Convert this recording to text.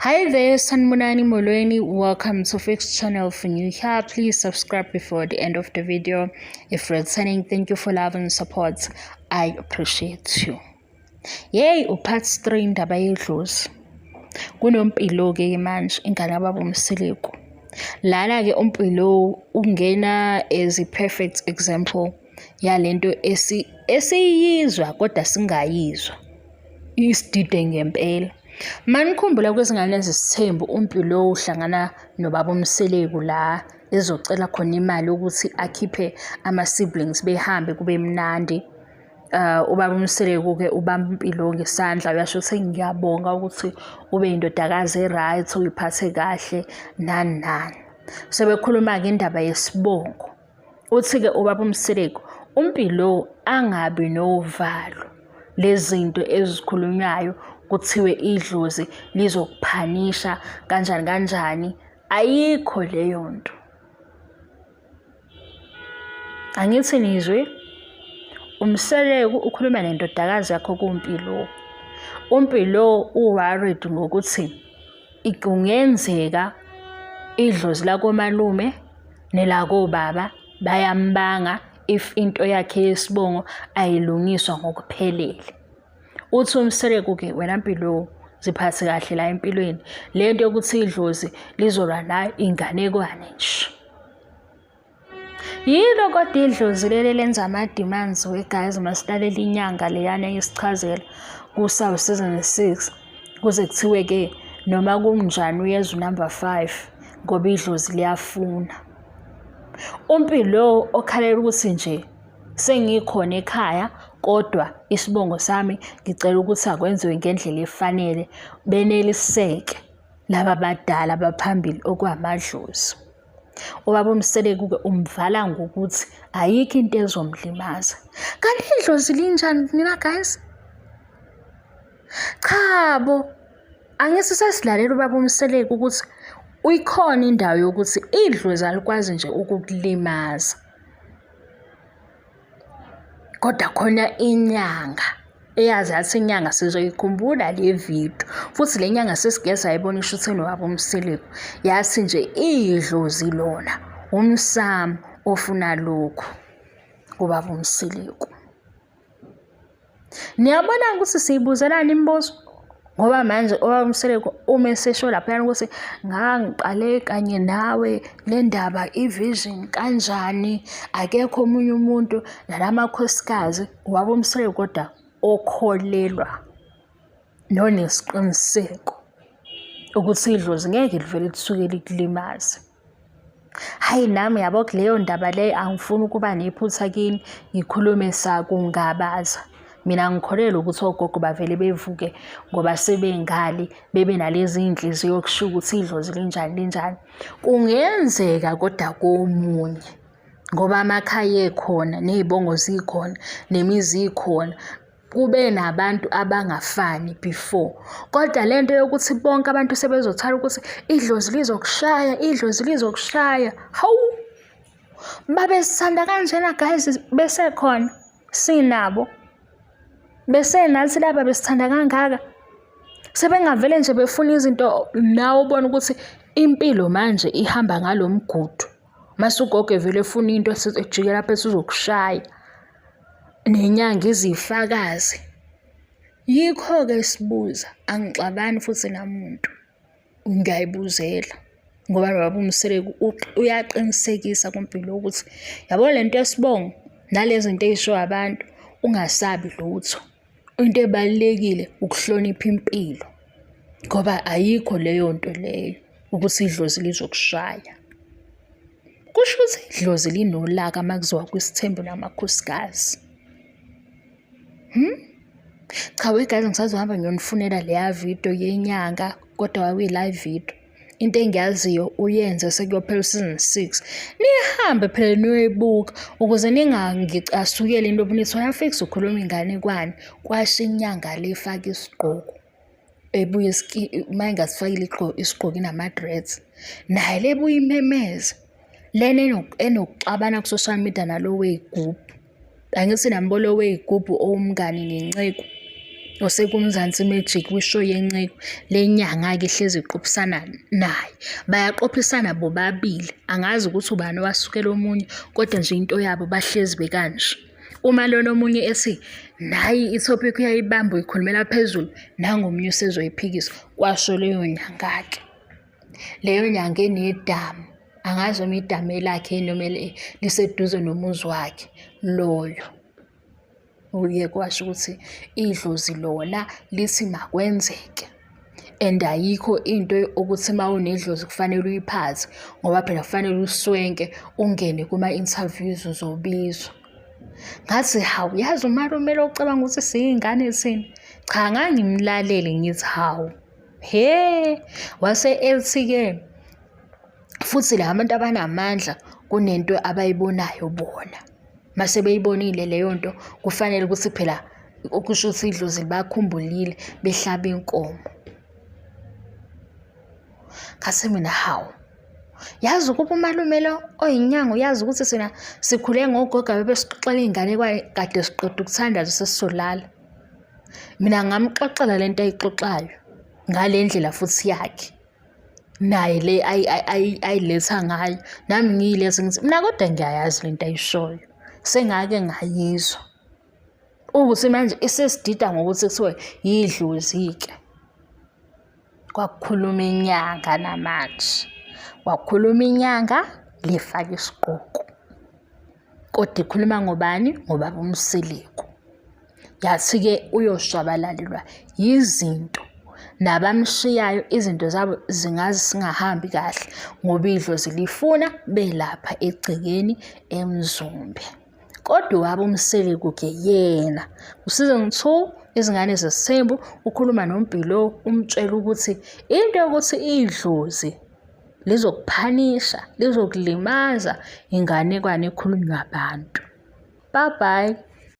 Hi there, Sanibonani Molweni. Welcome to Fix Channel. For new here, please subscribe before the end of the video. If returning, thank you for love and support. I appreciate you. Yey, upart 3 indaba yedlozi. Kunompilo-ke manje ingane yababa uMseleku. Lana-ke uMpilo ungena as a perfect example yalento esiyizwa kodwa singayizwa. Isidide ngempela. Manikhumbula kwezingane zesithembu uMpilo uhlangana nobaba uMseleku la ezocela khona imali ukuthi akhiphe ama-siblings behambe kube mnandi. Ubaba uMseleku-ke ubamba uMpilo ngesandla uyasho ukuthi ngiyabonga ukuthi ube yindodakazi e-right uyiphathe kahle nani nani. Sebekhuluma-ke indaba yesibongo. Uthi-ke ubaba uMseleku, uMpilo angabi novalo lezinto ezikhulunywayo kuthiwe idlozi lizokuphanisha kanjani kanjani, ayikho leyo nto. Angithi nizwe uMseleku ukhuluma nendodakazi yakho kuMpilo. UMpilo u-worried ngokuthi kungenzeka idlozi lakomalume nelakobaba bayambanga if into yakhe yesibongo ayilungiswa ngokuphelele. Uthi uMseleku-ke wena Mpilo ziphathe kahle la empilweni. Le nto yokuthi idlozi lizolwa nayo inganekwane nje. Yilo kodwa idlozi leli lenza ama-demands we guys masilalela inyanga leyana isichazela ku-South season 6 kuze kuthiwe-ke noma kunjani uyeza unumber 5 ngoba idlozi liyafuna. UMpilo okhalela ukuthi nje sengikhona ekhaya kodwa isibongo sami ngicela ukuthi akwenziwe ngendlela efanele beneliseke laba badala abaphambili okwamadlozi. Ubaba uMseleku-ke umvala ngokuthi ayikho into ezomlimaza. Kanti idlozi linjani nina guys? Chabo, angithi sesilalela ubaba uMseleku ukuthi uyikhona indawo yokuthi idlozi alikwazi nje ukukulimaza. Kodwa khona inyanga eyazi yathi inyanga sizoyikhumbula le video futhi le nyanga sesike sayibona ishutheni wabo uMseleku yathi nje idlozi lona umsamo ofuna lokhu kubaba uMseleku. Niyabona ukuthi siyibuzelani imibuzo? Ngoba manje obaba uMseleku uma esesho laphayana ukuthi ngangiqale kanye nawe le ndaba i-vision kanjani, akekho omunye umuntu nalamakhosikazi, ubaba uMseleku kodwa okholelwa nonesiqiniseko ukuthi idlozi ngeke livele lisuke likulimaze. Hhayi nami yabo kuleyo ndaba leyo angifuni ukuba nephutha kini ngikhulume sakungabaza. Mina ngikholelwa ukuthi ogogo bavele bevuke ngoba sebengali bebe nalezi iy'nhliziyo kusho ukuthi idlozi linjani linjani. Kungenzeka kodwa komunye ngoba amakhaya ekhona ney'bongo zikhona nemizi ikhona. Kube nabantu abangafani before. Kodwa le nto yokuthi bonke abantu sebezothala ukuthi idlozi lizokushaya, idlozi lizokushaya, hawu! Babesithanda kanjena guys besekhona sinabo. Besenathi laba besithanda kangaka. Sebengavele nje befuna izinto nawe ubone ukuthi impilo manje ihamba ngalo mgudu. Mase ugogo evele efuna into ejike lapha esizokushaya. Nenyanga izifakaze. Yikho-ke sibuza, angixabani futhi namuntu. Ngiyayibuzela ngoba nobaba uMseleku uyaqinisekisa kuMpilo ukuthi yabo le nto yesibongo nale zinto ey'shiwo abantu ungasabi lutho. Into ebalulekile ukuhlonipha impilo ngoba ayikho leyo nto leyo ukuthi idlozi lizokushaya. Kusho ukuthi idlozi linolaka uma kuziwa kwisithembu namakhosikazi. Hmm? Cha we guys ngisazohamba ngiyonifunela leya video yenyanga kodwa kwakuyi-live video. Into engiyaziyo uyenze sekuyophela u-season 6. Nihambe phela niyoyibuka ukuze ningangicasukeli into nithi uyafix ukhuluma inganekwane kwasho inyanga le ifake isigqoko. Ebuye uma ingasifakile isigqoko inama-dreads. Naye le ebuye imemeze. Lena enokuxabana ku-social media nalo wey'gubhu. Angithi nami lo wey'gubhu owumngani nenceku. OsekuMzansi Magic kwi-show yeNceku, le nyanga-ke ihlezi iqophisana naye. Bayaqophisana bobabili, angazi ukuthi ubani owasukela omunye, kodwa nje into yabo bahlezi bekanje. Uma lona omunye ethi nayi i-topic uyayibamba uyikhulumela phezulu, nangu omunye usezoyiphikisa, kwasho leyo nyanga-ke. Leyo nyanga enedamu, angazi noma idamu elakhe noma liseduze nomuzi wakhe loyo. Uye kwasho ukuthi idlozi lona lithi makwenzeke and ayikho into ukuthi uma unedlozi kufanele uyiphathe ngoba phela kufanele uswenke ungene kuma-interviews uzobizwa. Ngathi hawu yazi umalume lo ucabanga ukuthi siyingane thina. Cha ngangimlalele ngithi hawu he wase ethi-ke futhi la bantu abanamandla kunento abayibonayo bona. Mase beyibonile leyo nto kufanele ukuthi phela okusho ukuthi idlozi libakhumbulile behlaba inkomo. Ngase mina hawu yazi ukuba umalume lo oyinyanga uyazi ukuthi sina sikhule ngogogo bebesixoxela iy'nganekwane kade siqeda ukuthandaza sesizolala. Mina ngamxoxela le nto ayixoxayo ngale ndlela futhi yakhe. Naye le ayiletha ngayo nami ngiyilethe ngithi mina kodwa ngiyayazi le nto ayishoyo sengake ngayizwa. Ukuthi manje isesidida ngokuthi kuthiwe yidlozi-ke. Kwakukhuluma inyanga namanje. Kwakukhuluma inyanga lifake isigqoko. Kodwa ikhuluma ngobani? Ngobaba uMseleku. Yathi-ke uyoshabalalelwa yizinto nabamshiyayo izinto zabo zingaze singahambi kahle ngoba idlozi lifuna belapha egcekeni eMzumbe. Kodwa waba uMseleku-ke yena ku-season 2 Izingane Zesithembu ukhuluma noMpilo umtshela ukuthi into yokuthi idlozi lizokuphanisha lizokulimaza inganekwane ekhulunywa abantu. Bye bye.